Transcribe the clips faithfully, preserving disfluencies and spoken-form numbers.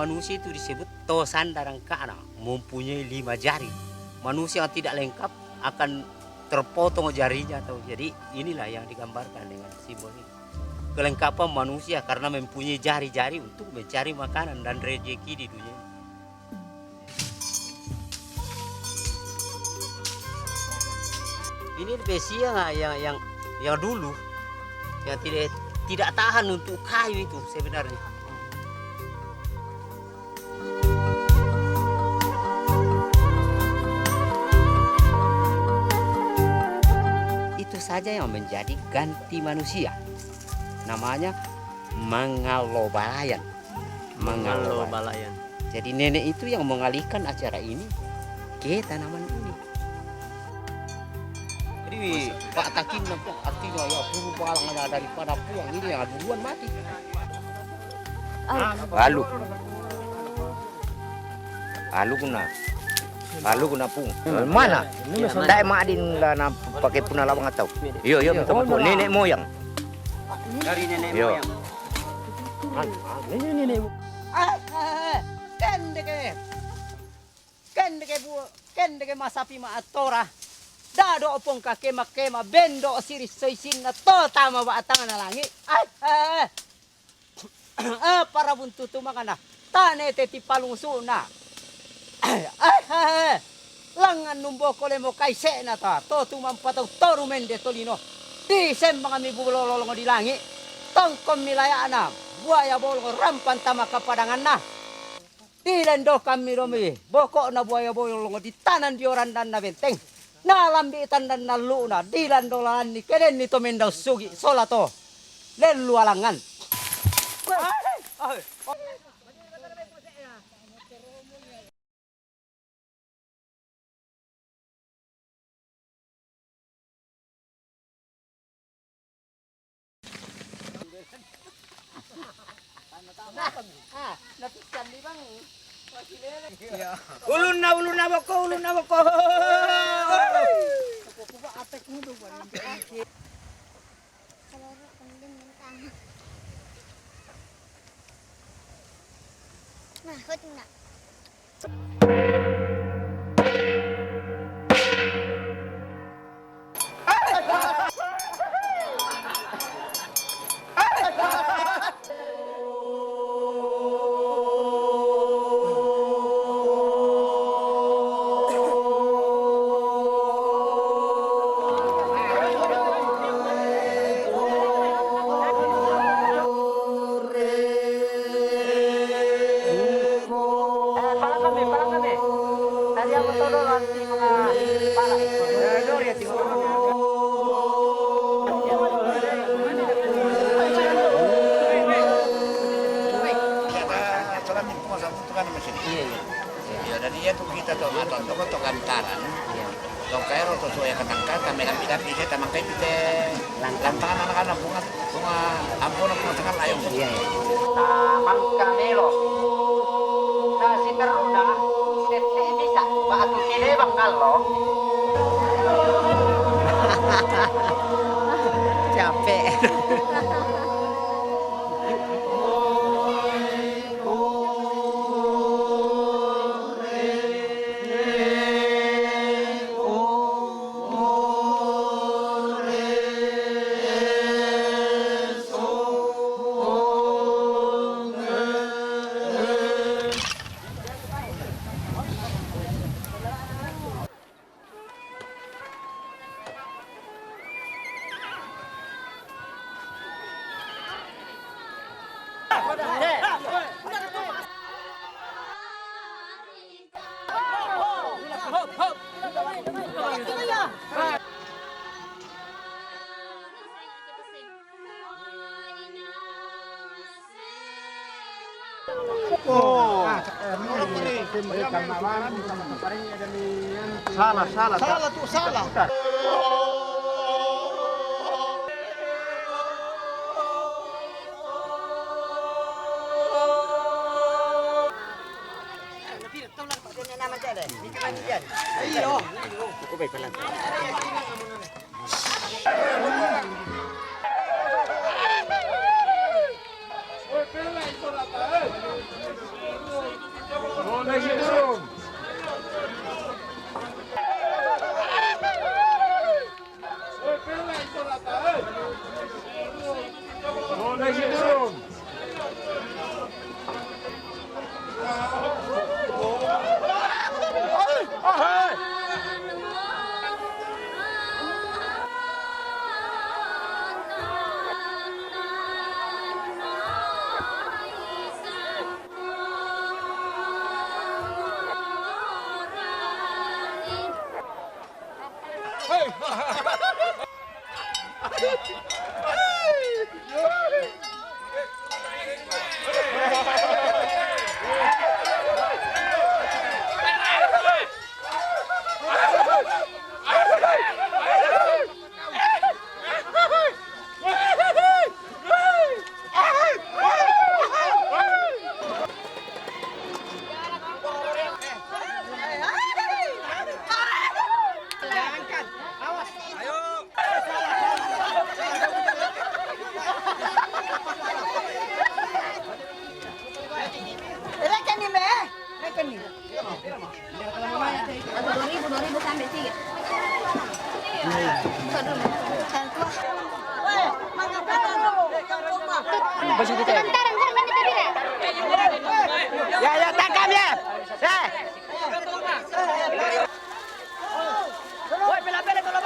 Manusia itu disebut to sanda rangkana, mempunyai lima jari. Manusia yang tidak lengkap akan terpotong jarinya, atau jadi inilah yang digambarkan dengan simbol ini. Kelengkapan manusia karena mempunyai jari-jari untuk mencari makanan dan rezeki di dunia ini. Ini besi yang yang yang yang dulu yang tidak tidak tahan untuk kayu itu sebenarnya. Itu saja yang menjadi ganti manusia. Namanya Mangalobalayan. Mangalobalayan. Jadi nenek itu yang mengalihkan acara ini ke tanaman ini. Jadi Pak Takin, artinya ya, puluh balang ada daripada puang ini yang duluan mati. Alu. Alu kuna. Alu kuna pung. Mana? Dai madin la na pakai puna lawang atau? Iyo, iyo, minta bantu nenek moyang. Dari nenek moyang. Nenek, nenek. Ah, ah, ah. Kende ke. Kende ke bu, kende ke masapi ma atora. Dado opong ka kema-kema bendo siri soisinna to tama ba atangana langi. Ai, ai, ai. Ah, para buntutu makana. Tane te ti palung suna. Ai, ai, ai. Langan numboko lemo kaisena ta. To tumampa tau toru mende tolino. Di sembang mi bulolongo di langi. Tongkon mi layana. Buaya bolongo rampan tama kapadanganna. Dilendokan mi domi, bokokna buaya bolongo di tanan di orandanna benteng. Nalambi tandan nalluna, dilando lalanni kedenni to mendau sugi, sola to. Lellu alangan. Ulunna, ulunna boko, ulunna boko. Nah, kau tuna. Iya, iya. Iya, dan iya tuh kita tuh, atau toko tuh kantaran. Iya. Tong kaero to soya katangka, kami lampi-lampi saya tamang kai pite. Lantaran anak-anak bunga, bunga ampun, bunga tengah layung. Iya, iya. Nah, mangka melo. Nah, si teruna, sete bisa, batu kile bangkalo. Capek. Oh. Salah, salah, salah tuh, salah. Iyo. Rekeni me, rekeni. Dua ribu, dua ribu sampai tiga. Sebentar, bentar, bentar, bentar. Ya, ya, tangkap ya. Eh. Woi, pela-pela kalau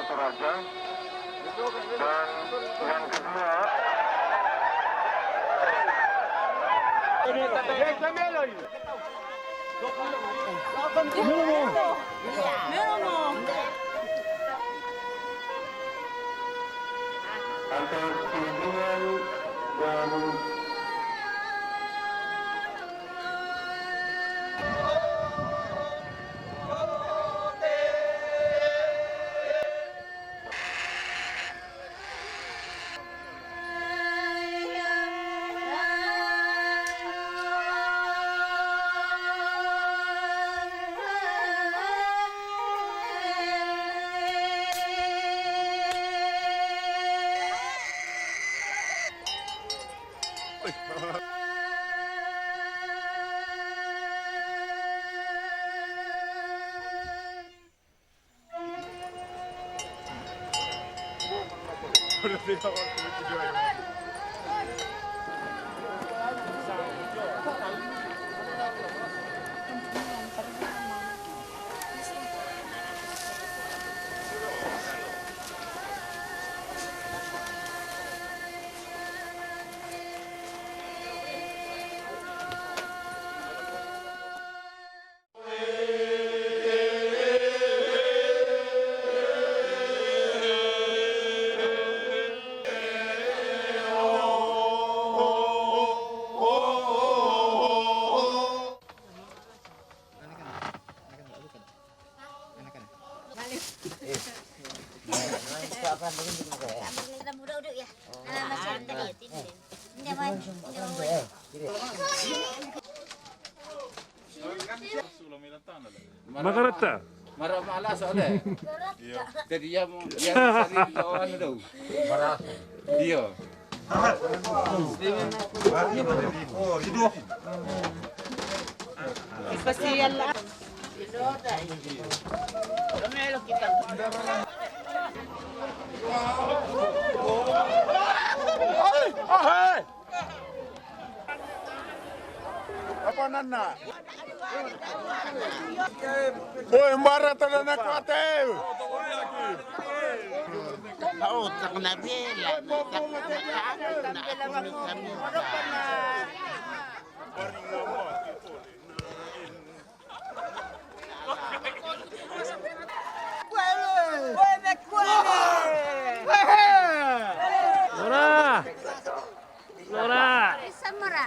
Toraja. Dan yang kedua, atas kunjungan dan Magarata. Mara mala soalnya. Jadi ya mau ya sering lawan itu. Iya. Kasi yalla. Apa nana? Oi, mara tala na kuate. Au, tak na bela, tak na bela, tak na bela. Nora! Nora! Samara.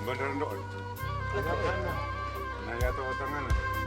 Bener, Ndok. Nah, ya, tau tangan.